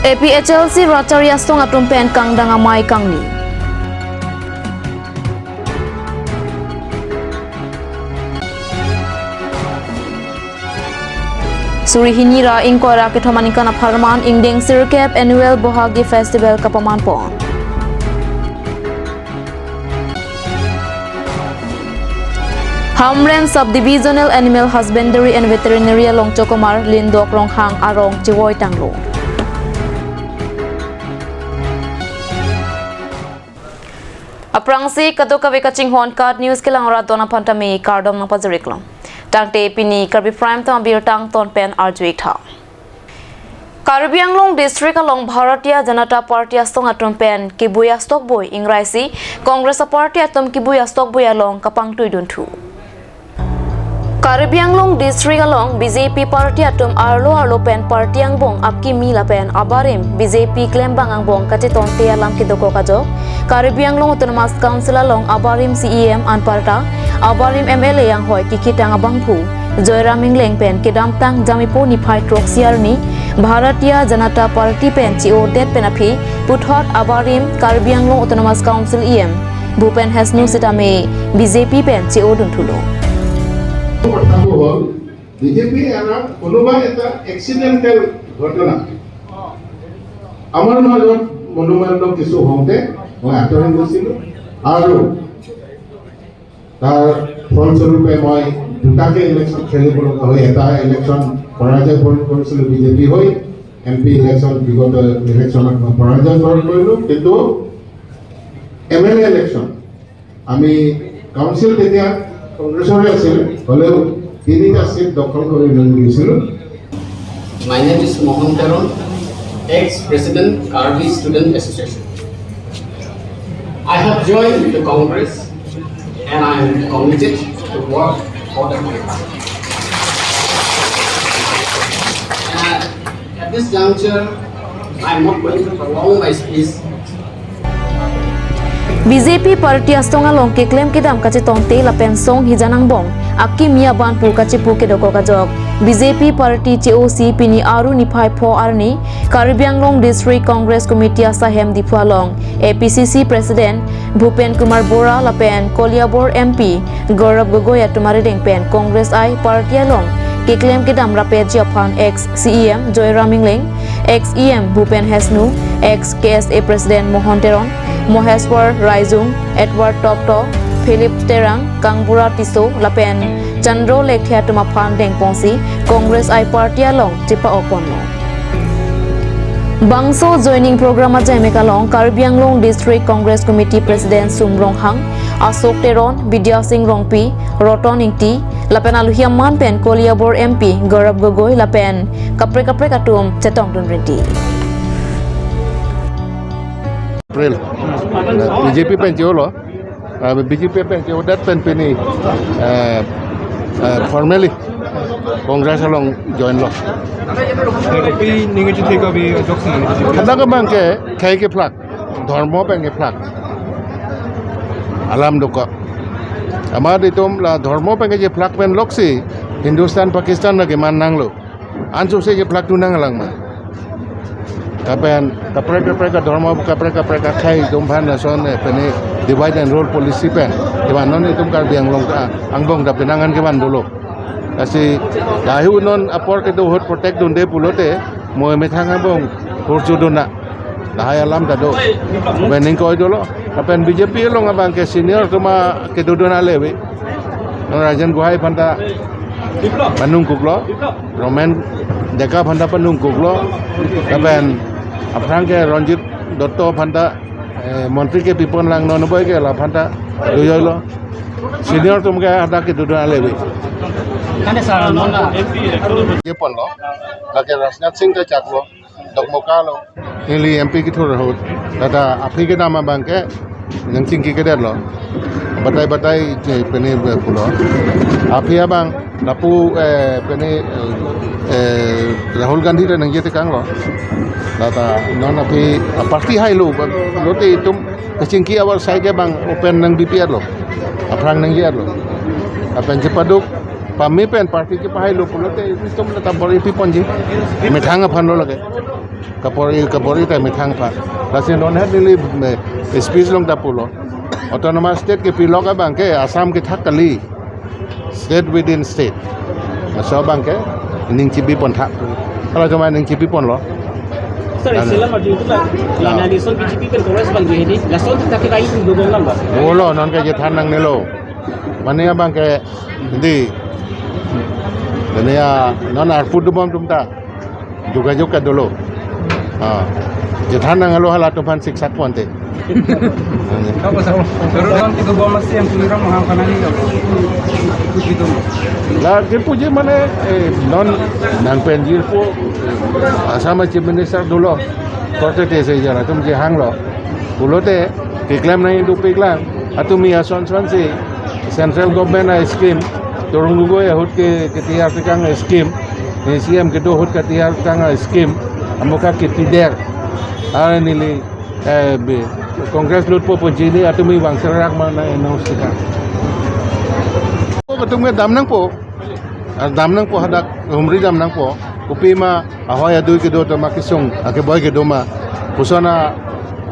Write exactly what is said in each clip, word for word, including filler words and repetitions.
A P H L C rat chari asong atum pen kangdang amei kangni. Suri hini ra ingkoi ra kethom aningkan apharman ingdeng sirkep Annual Bohagi Festival kapaman pon. Hamren Subdivisional Animal Husbandry and Veterinary along chokomar Lindok Ronghang arong chevoi tanglo. Aphrangsi kadokave kachinghon KAT News kelang rat don aphan tame kardom nangpajir-iklo. Tangte pini Karbi Prime Time abirta angton pen arju-ik tha. Karbi Anglong District along Bharatiya Janata Party asong atum pen kebui astokbui ingrai si Congress aparty atum kebui astokbui along kapangtui dunthu. Karbi Anglong District along B J P party atum arlo arlo pen party angbong akimi lapen abarim B J P klembang angbong kachetongte alam kedokok ajok Karbi Anglong Autonomous Council along abarim C E M anparta abarim M L A anghoi kikitang abangphu Joyram Engleng pen kedamtang Jamipo niphai throksi arni Bharatiya Janata Party pen che-odet pen aphi puthot abarim Karbi Anglong Autonomous Council E M Bhupen Hasnu sitame B J P pen che-o dunthulo. কথাটো হ'ল, বিজেপি এৰা কোনোবা এটা এক্সিডেণ্টেল ঘটনা। আমাৰ মাজত মনোমালিন্য কিছু হওঁতে মই আঁতৰি গৈছিলোঁ আৰু তাৰ ফলস্বৰূপে মই দুটাকে ইলেকশ্যন খেলিব লগা হৈ, এটা ইলেকশ্যন পৰাজয় বৰণ কৰিছিলোঁ বিজেপি হৈ, এম পি ইলেকশ্যন, বিগত ইলেকশ্যনত মই পৰাজয় বৰণ কৰিলোঁ, কিন্তু এম এল এ ইলেকশ্যন আমি কাউন্সিল তেতিয়া কংগ্ৰেছৰে আছিল, হ'লেও তিনিটা ছিট দখল কৰি লৈ গৈছিলোঁ। My name is Mohan Teron, ex-president Karbi Student Association. I have joined the Congress and I am committed to work for the country. And at this juncture, I am not going to prolong my speech. B J P party asong along keklem kedam kachetongte lapen song hijan angbong akimi aban pu kachepu kedokok ajok B J P party che-o si pini Aru niphai pho arni Karbi Anglong District Congress Committee asahem Diphu along A P C C President Bhupen Kumar Bora lapen Koliabor M P Gaurav Gogoi atum arideng pen Congress I party along keklem kedam rapji aphan ex C E M Joyram Engleng, ex E M Bhupen Hasnu, ex K S A President Mohan Teron, Moheswar Raijung, Edward Tokto, Philip Terang, Kangbura Tisso lapen Chandro Lekthe atum aphan dengponsi Congress I party along chepa-ok ponlo. Bangso joining program ajaimek along Karbi Anglong District Congress Committee President Sum Ronghang, Ashok Teron, Bidya Sing Rongpi, Roton Ingti, lapen alohi aman pen Koliabor M P Gaurav Gogoi lapen kaprek kaprek atum chetongdun rinti. April. B J P pen che-olo. Ah, B J P pen che-odet pen pini, eh, eh, formally Congress along join lo. Kopi ning kachethe kabi ajok sini. Hadak abang ke khei kephlak, dhormo pen kephlak. Alam dokok. Amat itum la dhormo pen kephlak pen loksi Hindustan Pakistan lagi man nanglo. Ansose kephlak tu nanglang ma. Lapen kaprek kaprek adhormo, kaprek kaprek akhei atum aphan lason, eh, pini divide and rule policy pen kevan non itum Karbi Anglong ta angbong ta penang an kevan dolo. Lasi lahai-hu non apor kedo ahut protect dunde pulote mo methang angbong hurchu dun na. Lahai alam ta do. Pen ingkoi dolo. Lapen B J P along abang ke senior atum akedodun ale ave. Rajen Gohai aphan ta panungkuklo, Romen Deka aphan ta panungkuklo, lapen aphrang ke Ranjit Dutta aphan ta, eh, montri kepipon lang non boi ke laphan ta dojoilo. Senior atum ke hadak kedodun ale ave. Kane sir, non na. Keponlo, lake Rajnath Singh ta chaklo. Dokmoka lo. Neli M P kethur ahut. Tata aphi kedam abang ke nangchingki kedetlo. Batai batai che pene pulo. Aphi abang lapu, eh, pene, eh, Rahul Gandhi ta nangje tekanglo. Tata non aphi party hailo, lote itum kachingki awar sai ke bang open nangbipi-etlo. Aphrang nangje-etlo. Lapen chepaduk pame pen party chepahailo pulote itum la ta bor-ipi ponji. Methang aphan lo lake. Kapori, kapori ta methang pha. Lasi non het neli, eh, speech along ta pulo. Autonomous state kepilok abang ke Assam kethak kali. State within state. Laso abang ke ning chibi pon tha. Kalau cuma ning chibi ponlo. Sir, Ano? Sila maju itu kan. Ya. Yang ada soal B J P pen Congress bang jadi. Lason tak kita itu dua bang bang. Pulo non ke chethan nangnelo. Mane abang ke di. Mane ya non arpu dubom tum ta. Jogajog ke dolo. Ah. Chethan nangnelo halatum aphan siksak ponte. Apa sa? Pero kan kita bawa masih yang punya orang mahal kanan ini. Itu gitu. La kipuji mane, eh, non nangpenjirpo, Assam Chief Minister dolo. Korte te se jana atum je hanglo. Pulote keklem nangji dopik lang. Atum mi ason son si central government a scheme, Tarun Gogoi ahut ke ketiyar tekang a scheme, ni C M kedo ahut ketiyar tekang a scheme, amuka ketider. Are neli, eh, be, Congress lutpo pu jili atum mi bang serak mana announce tekang. Atum ke dam nangpo. Ar dam nangpo hadak humri dam nangpo. Kopi ma ahoi adui kedo atum akesung, akeboi kedo ma. Koson a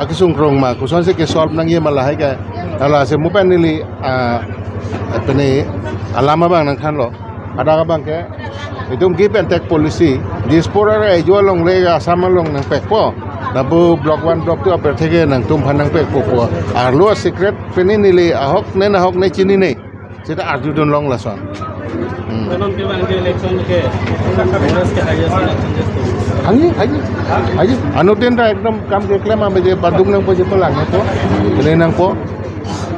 akesung krong ma. Kosonsi ke solve nangji ma lahai ke. Lasi mo pen neli, ah, pene alam abang nangthanlo. Hadak abang ke. Itum give and take policy. Diaspora area ajo along le Assam along nangpekpo. Lapu block one, block two apar theke nangtum aphan nangpekpo po. Arlo secret pene neli ahok ne nahok ne chinine. Seta arjudun long lason. Hmm. Kanon ke bang di election ke, Congress ke highest election just. Hangji, hangji. Hangji. Anuttin ta ekdom kam keklem abe je badung nangpo je pelang nangpo. Kele nangpo.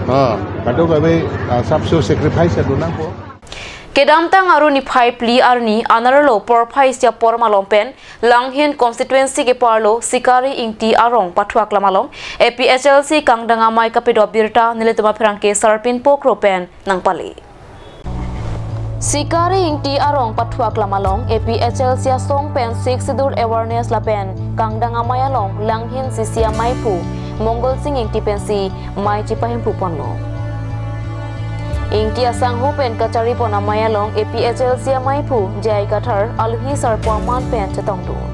Ah, kadokave, ah, sabso sacrifice adu nangpo. Kedamtang Aru niphai phli arni anerlo porphai isi apor malom pen Langhin constituency keparlo Sikari Ingti arong pathuak lam along A P H L C kangdang amei kapedo abirta nelitum apherangke Sarpin Pokro pen nangpale. Sikari Ingti arong pathuak lam along A P H L C asong pen Sixth Schedule awareness lapen kangdang amei along Langhin C C ameiphu Mongol Sing Ingti pensi mei chipahemphu ponlo. Ingti asangho pen kachari pon amei along A P H L C ameiphu J I Kathar alohi sarpo aman pen chetongdun.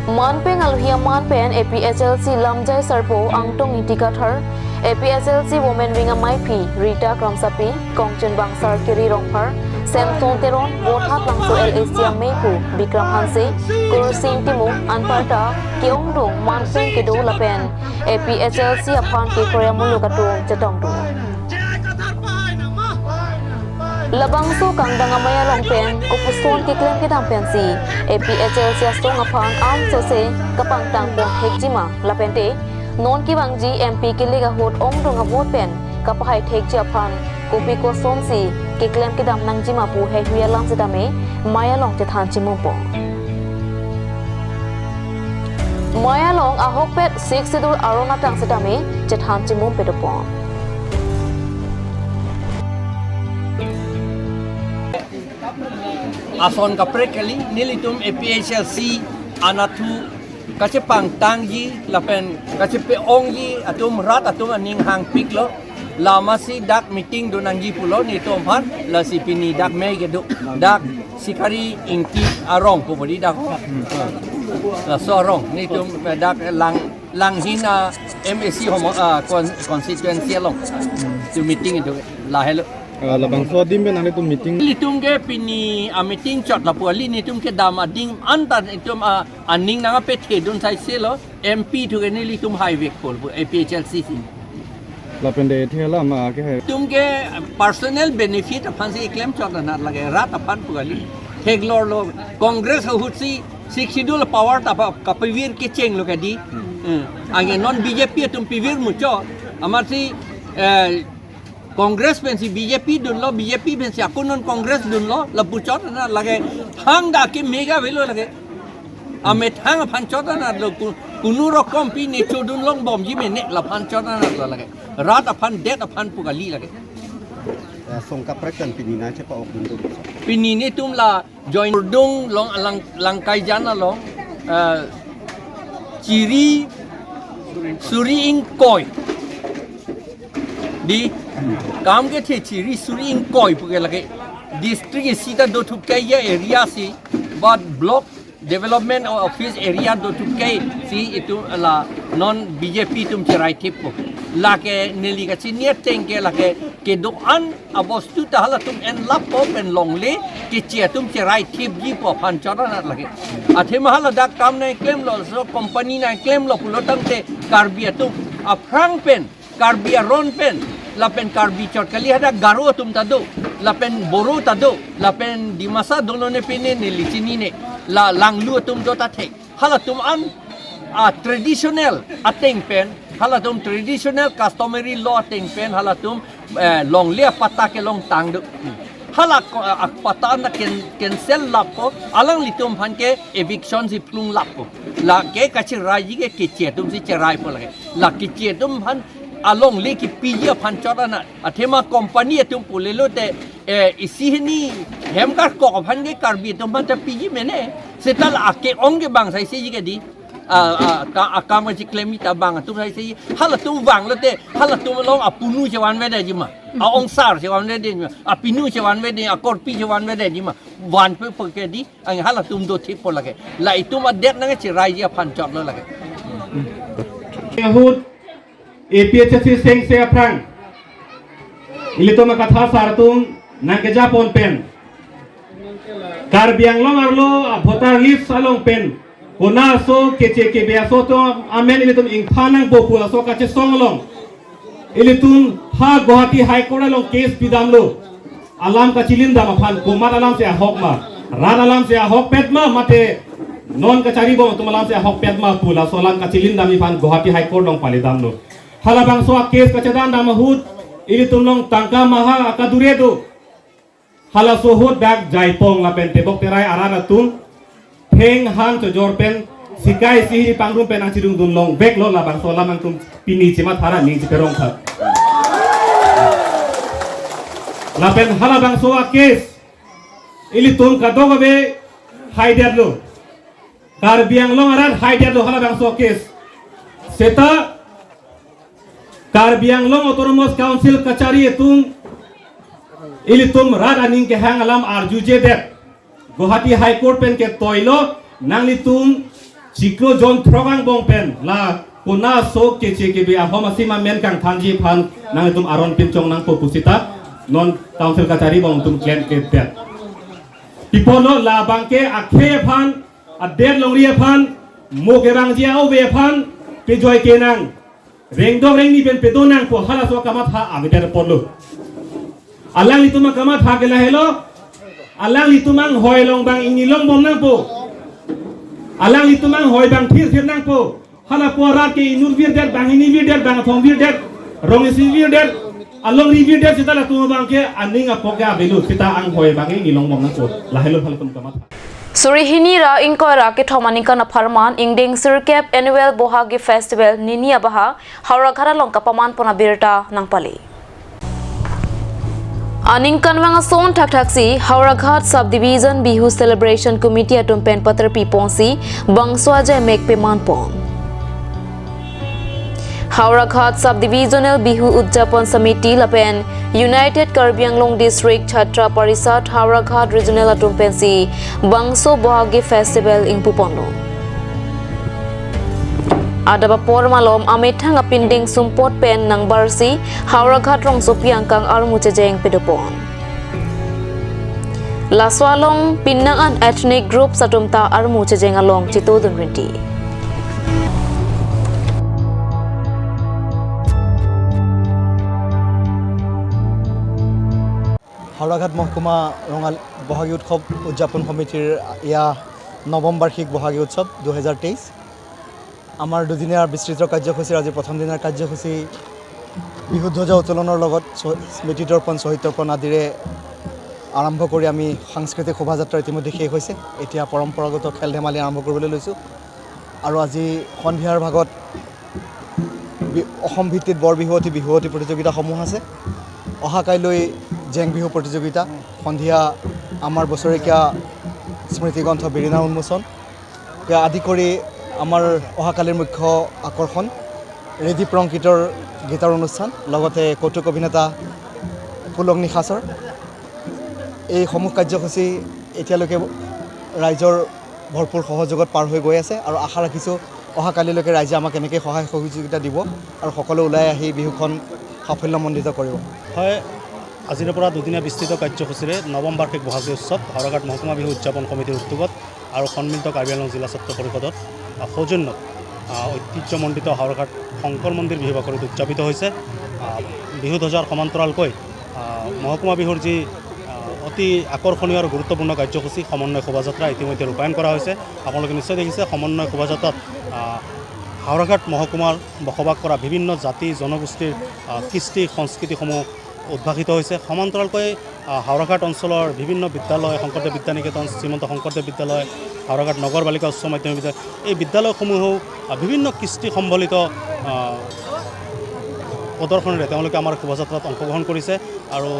Manpeng alohi aman pen A P H L C lamjai sarpo Angtong Ingti Kathar, A P H L C Women Wing ameiphi Rita Kramsapi, Kongchen Bangsar Kiri Rongphar, Samson Teron, Vothatlangso L A C ameiphu Bikram Hanse, Kursing Timung, anparta ke-ongdung manpeng kedo lapen A P H L C aphan ke Korea muluk atum chetongdun. Labangso kangdang amei along pen kopuson keklem kedam pensi A P H L C asong aphan ansose kapangtang pon thekji ma lapente non kevangji M P kelek ahut ongdung avote pen kapahai thekji aphan kopi kosonsi keklem kedam nangji ma pu heihui alam setame mei along chethan chimumpo. Mei along ahokpet Sixth Schedule aron atang setame chethan chimumpe dopo. Ason kaprek kali, nelitum A P H L C anatthu kachepangtangji lapen kachepe-ongji atum rat atum aning hangpiklo. Lamasi dak meeting do nangji pulo nelitum aphan, lasi pini dak mei kedo, dak Sikari Ingti arong pu bodi dak. Laso arong nelitum dak lang, Langhin a M A C homo, ah, con-, constituency along. Tu meeting itu lahelo. Ah, labangso adim pen nanglitum meeting. Nelitum ke pini a meeting chot lapu kali, nelitum kedam adim anta nelitum a aning nangpethedun saiselo, M P thu ke nelitum haivekpo pu A P H L C si. Lapen de the alam, ah, ke hai. Nelitum ke personal benefit aphansi klem chot anat lake, rat aphan pu kali. Theklorlo, Congress ahutsi Sixth Schedule power ta pa kapavir kechenglo kadi. Hmm. Eh, anke non B J P atum pavir muchot. Amatsi, eh, Congress pensi B J P dunlo, B J P pensi ako non Congress dunlo, lapu chot anat lake thangta ke mega avelo lake. Amethang aphan chot anatlo ku-, kunu rokom pine chodun longbomji mene laphan chot anatlo lake. Rat aphan det aphan pu kali lake. Ya, asong kaprek pen pini nangchepa-okdun do. Pini nelitum la join dung long lang, Langkaijan along, eh, Chiri Suri Ingkoi. Di, kam kethe Chiri Suri Ingkoi pu ke lake district isi ta dothup ke ya area si But block development office area do tu ke si itum la non B J P atum cherai thippo. Lake neli kachini ateng ke lake kedo-an abostu ta halatum enlappo pen longle keche atum cherai thipjipo aphan chot anat lake. Athema hala dak kam nangklemlo, laso company nangklemlo pulo tangte Karbi atum aphrang pen, Karbi aron pen, lapen Karbi chot kali, hadak Garo atum ta do, lapen Boro ta do, lapen Dimasa dolo ne pine neli chinine, la Langlu atum do ta thek. Halatum an, a traditional ateng pen, halatum traditional customary law ateng pen, halatum, eh, longle apatta kelong tang do. Hala ko, a, apatta na ken, cancel lappo, alanglitum aphan ke eviction si plung lappo. Lake kacheraiji ke keche atum si cheraipo lake. La keche atum aphan alongle kepiji aphan chot anat. Athema company atum pulelo te, eh, isi hini hem karkok aphan ke Karbi atum aphan ta piji mene. Seta la ake-ong ke bang saisiji ke di. A, a, ka, akam kachiklem ta bang atum saisiji. Halatum vanglo te, halatum along apunu chevanvedetji ma. A-ongsar chevanvedetji ma. Apinu chevanvedetji, akorpi chevanvedetji ma. Vanpe pake di, ang halatum do thippo lake. La itum adet nangcheraiji aphan chotlo lake. Ahut A P H L C sengse aphrang ilitum akathasar atum nangkejapon pen, Karbi Anglong arlo a voter list along pen kona aso keche kebe aso atum amen ilitum ingphan nangpo pu laso kachesong along ilitum ha Guwahati High Court along case pidamlo. Alam kachilindam aphan, komat alam si ahok ma, rat alam si ahokpet ma, mate non kacharibom atum alam si ahokpet ma pu laso alam kachilindam aphan Guwahati High Court along palidamlo. Halabangso a-case kachedandam ahut ilitum along tangka maha akadure do. Halaso ahut dak Jaipong lapen Tebok Terai arat atum theng han chojor pen sikai sihiri pangrum pen nangchirungdun longveklo, labangso alam nangtum pini chimat hara ning chiperong tha. Lapen halabangso a-case ilitum kadokave haidetlo. Karbi Anglong arat haidetlo halabangso a-case. Seta Karbi Anglong Autonomous Council kachari atum ilitum rat aning kehang alam arjujedet. Guwahati High Court pen ketoilo, nanglitum chiklo jon throk angbong pen la kona aso keche kebe ahom asim amen kangthanji aphan nanglitum aron pinchong nangpo pusita non council kachari abang atum klemkledet. Pi apotlo, labangke akhei aphan, adet longri aphan, mo kevangji a-ove aphan pejoi kenang, rengdok rengni pen pedo nangpo, halaso akamatha avedet apotlo. Alanglitum akamatha ke lahelo, alanglitum anghoi along bang ingni longbom nangpo. Alanglitum anghoi bang thirthir nangpo. Hala pu arat ke inut virdet, banghini virdet, bangthom virdet, rong isi virdet, alongri virdet, seta latum abangke aning apok ke avelo, seta anghoi bang ingni longbom nangpo. Lahelo halatum akamatha. Suri hini ra ingkoi ra kethom aningkan apharman ingdeng sirkep Annual Bohagi Festival nini abaha Howraghat along kapaman pon abirta nangpale. Aningkanvang ason thakthaksi Howraghat Subdivision Bihu Celebration Committee atum pen paterpi ponsi bangso ajaimek peman pon. Howraghat Subdivisional Bihu Udjapon Samiti lapen United Karbi Anglong District Chhatra Parishad Howraghat Regional atum pensi bangso Bohagi Festival ingpu ponlo. Adap apor malom amethang apindeng sumpot pen nangbarsi Howraghat rongsopi angkang armu chejeng pedopon. Laso along pinang an ethnic groups atum ta armu chejeng along chitodun rinti. Howraghat মহকুমা ৰঙালী বহাগী উৎসৱ উদযাপন সমিতিৰ এয়া নৱম বাৰ্ষিক বহাগী উৎসৱ দুহেজাৰ তেইছ। আমাৰ দুদিনীয়া বিস্তৃত কাৰ্যসূচীৰ আজি প্ৰথম দিনাৰ কাৰ্যসূচী বিহুধ্বজা উত্তোলনৰ লগত চ-, স্মৃতি তৰ্পণ, শ্বহীদ তৰ্পণ আদিৰে আৰম্ভ কৰি আমি সাংস্কৃতিক শোভাযাত্ৰা ইতিমধ্যে শেষ হৈছে। এতিয়া পৰম্পৰাগত খেল ধেমালি আৰম্ভ কৰিবলৈ লৈছোঁ। আৰু আজি সন্ধিয়াৰ ভাগত বি-, অসম ভিত্তিত বৰ বিহুৱতী, বিহুৱতী প্ৰতিযোগিতাসমূহ আছে। অহা কাইলৈ জেং বিহু প্ৰতিযোগিতা, সন্ধিয়া আমাৰ বছৰেকীয়া স্মৃতিগ্ৰন্থ বিৰিণা উন্মোচন। ইয়াৰ আদি কৰি আমাৰ অহাকালিৰ মুখ্য আকৰ্ষণ ৰেডি প্ৰংকিতৰ গীতৰ অনুষ্ঠান, লগতে কৌতুক অভিনেতা পুলং নিশাচৰ। এই সমূহ কাৰ্যসূচী এতিয়ালৈকে ৰাইজৰ ভৰপূৰ সহযোগত পাৰ হৈ গৈ আছে আৰু আশা ৰাখিছোঁ অহাকালিলৈকে ৰাইজে আমাক এনেকৈ সহায় সহযোগিতা দিব আৰু সকলো ওলাই আহি বিহুখন সাফল্যমণ্ডিত কৰিব। হয়, আজিৰে পৰা দুদিনীয়া বিস্তৃত কাৰ্যসূচীৰে নৱম বাৰ্ষিক বহাগী উৎসৱ হাওৰাঘাট মহকুমা বিহু উদযাপন সমিতিৰ উদ্যোগত আৰু সন্মিলিত কাৰ্বি আংলং জিলা ছাত্ৰ পৰিষদৰ, আহ, সৌজন্যত, আহ, ঐতিহ্যমণ্ডিত হাওৰাঘাট শংকৰ মন্দিৰ বিহু বাকৰিত উদযাপিত হৈছে। আহ, বিহু ধ্বজাৰ সমান্তৰালকৈ, আহ, মহকুমা বিহুৰ যি, আহ, অতি আকৰ্ষণীয় আৰু গুৰুত্বপূৰ্ণ কাৰ্যসূচী সমন্বয় শোভাযাত্ৰা ইতিমধ্যে ৰূপায়ণ কৰা হৈছে। আপোনালোকে নিশ্চয় দেখিছে সমন্বয় শোভাযাত্ৰাত, আহ, হাওৰাঘাট মহকুমাৰ বসবাস কৰা বিভিন্ন জাতি জনগোষ্ঠীৰ, আহ, কৃষ্টি সংস্কৃতিসমূহ উদ্ভাসিত হৈছে। সমান্তৰালকৈ, আহ, হাওৰাঘাট অঞ্চলৰ বিভিন্ন বিদ্যালয়, শংকৰদেৱ বিদ্যা নিকেতন, শ্ৰীমন্ত শংকৰদেৱ বিদ্যালয়, হাওৰাঘাট নগৰ বালিকা উচ্চ মাধ্যমিক বিদ্যালয়, এই বিদ্যালয়সমূহেও, আহ, বিভিন্ন কৃষ্টি সম্বলিত, আহ, প্ৰদৰ্শনীৰে তেওঁলোকে আমাৰ শোভাযাত্ৰাত অংশগ্ৰহণ কৰিছে আৰু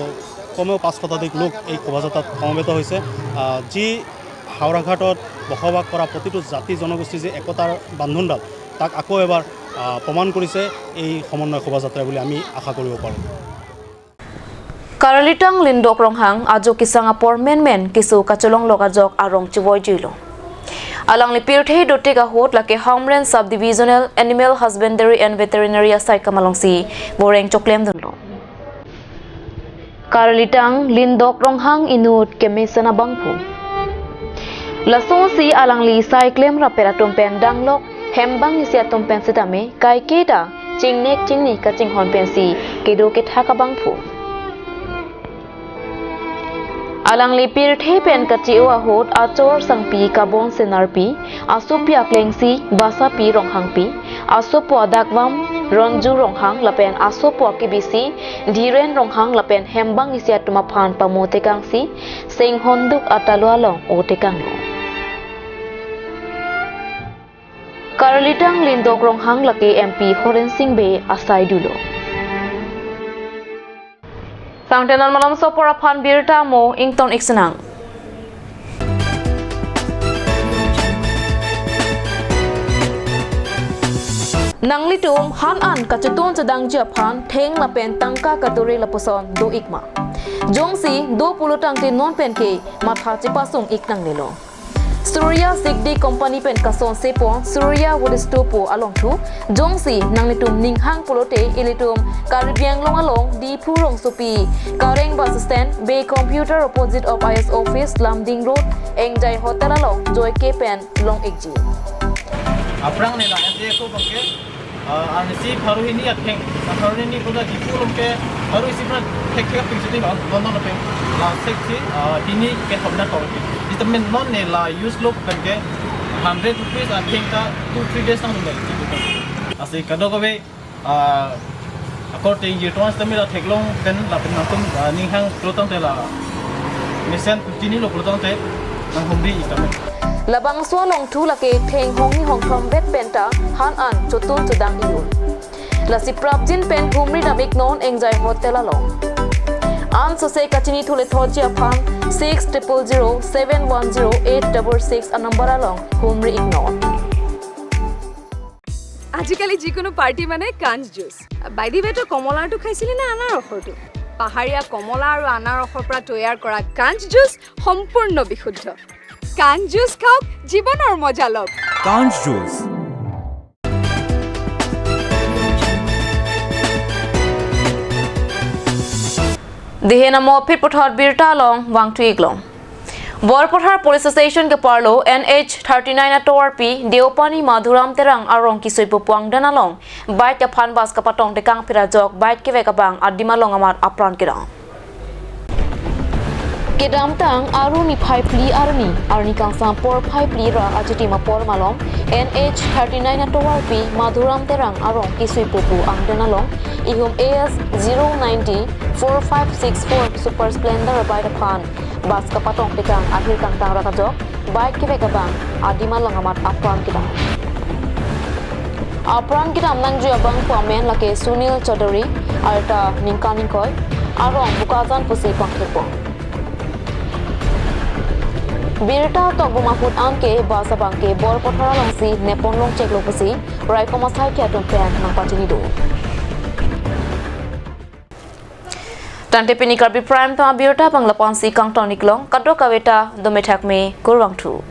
কমেও পাঁচ শতাধিক লোক এই শোভাযাত্ৰাত সমবেত হৈছে। আহ, যি হাওৰাঘাটত বসবাস কৰা প্ৰতিটো জাতি জনগোষ্ঠীৰ যি একতাৰ বান্ধোনডাল, তাক আকৌ এবাৰ, আহ, প্ৰমাণ কৰিছে এই সমন্বয় শোভাযাত্ৰাই বুলি আমি আশা কৰিব পাৰোঁ। Karlitang Lindok Ronghang ajo kesang apor menmen keso kacholonglok ajok arong chevoi juilo. Alangli pirthe dotik ahut lake Hamren Sub-Divisional Animal Husbandry and Veterinary asaikam alongsi boreng choklemdunlo. Karlitang Lindok Ronghang inut kemesen abangphu. Lasonsi alangli saiklem rapet atum pen danglok hembang isi atum pen sitame kaiketa chingnek chingni kachinghon pensi kedo kethak abangphu. Alangli pirthe pen kache-o ahut achor sangpi Kabon Senarpi, asopi aklengsi Basapi Ronghangpi, asopo adakvam Ronju Ronghang lapen asopo akebisi Dhiren Ronghang lapen hembang isi atum aphan pamotekangsi Senghonduk atalo along otekanglo. Karlitang Lindok Ronghang lake M P Horen Sing Bey asai dulo. Tangte non malomso apor aphan birta mo ington iksenang. Nanglitum han an kachetun chedangji aphan theng lapen tangka kadure lapuson do-ikma? Jongsi do pulo tangte non penke matha chepasung ik nangnelo. Surya Sigdi Company pen kason sepon Surya Wood Stove pu alongthu. Jongsi nanglitum ninghang pulote ilitum Karbi Anglong along Diphu rongsopi Kareng bus stand, Bey Computer opposite of I S office, Lumding Road, Engjai Hotel along joike pen long-ikji. Aphrang ne la S D A ko bangke, ah, arnisi pharo hini atheng, ah, pharo hini koda Diphu along ke pharo isi pra thek thek ping sini non non non pe la sek si, ah, hini ke thomna kau ke. Di temen non ne la use lo bangke hundred rupees atheng ta two three days nang dun. Asi kadokave, ah, akorte jirtong sitame la theklong pen lapen nangtum, ah, ninghang pulo tangte la mesen chinilo pulo tangte nanghumri ik tame. Labangso alongthu lake theng hongni hongthom vet penta han an chotun chodang inut. Lasi prapjin pen humri dam iknon Engjai Hotel along. Ansose kachinithule thotji aphan six triple zero seven one zero eight double six a number along humri iknon. আজিকালি যিকোনো পাৰ্টি মানে কাঞ্চ juice. By the ৱে, তই কমলাৰটো খাইছিলি নে আনাৰসৰটো? পাহাৰীয়া কমলা আৰু আনাৰসৰ পৰা তৈয়াৰ কৰা কাঞ্চ জুচ সম্পূৰ্ণ বিশুদ্ধ। কাঞ্চ জুচ খাওক, জীৱনৰ মজা লওক। কাঞ্চ juice. Dihe namo phit puthot birta along vangthu iklong. Borpathar Police Station keparlo N H thirty nine atovarpi Deopani Madhuram Terang arong kisui pupu angdeng along bike aphan bus kapatong tekang phira jok bike kevek abang adim along amat apran kedam. Kedamtang Aru niphai phli arni, arni kangsam porphai phli ra achitim apor malom N H thirty nine atovarpi Madhuram Terang arong kisui pupu angdeng along ihum A S zero nine D four five six four Super Splendor bike aphan bus kapatong tekang ahir kangtang ra kajok bike kevek abang adim along amat apran kedam. Apran kedam nangjui abangphu amen lake Sunil Chaudhary, arta ningkan ingkoi, arong Bokajan pusi pangthekpon. Birta tokbom ahut anke bus abangke Borpathar alongsi nepon longcheklo pusi raikom asaikhi atum pen nangpachini do. Tangte pini Karbi Prime Time abirta abang lapu-ansi kangton-iklong, kadokave ta dome thakme, kurvangthu.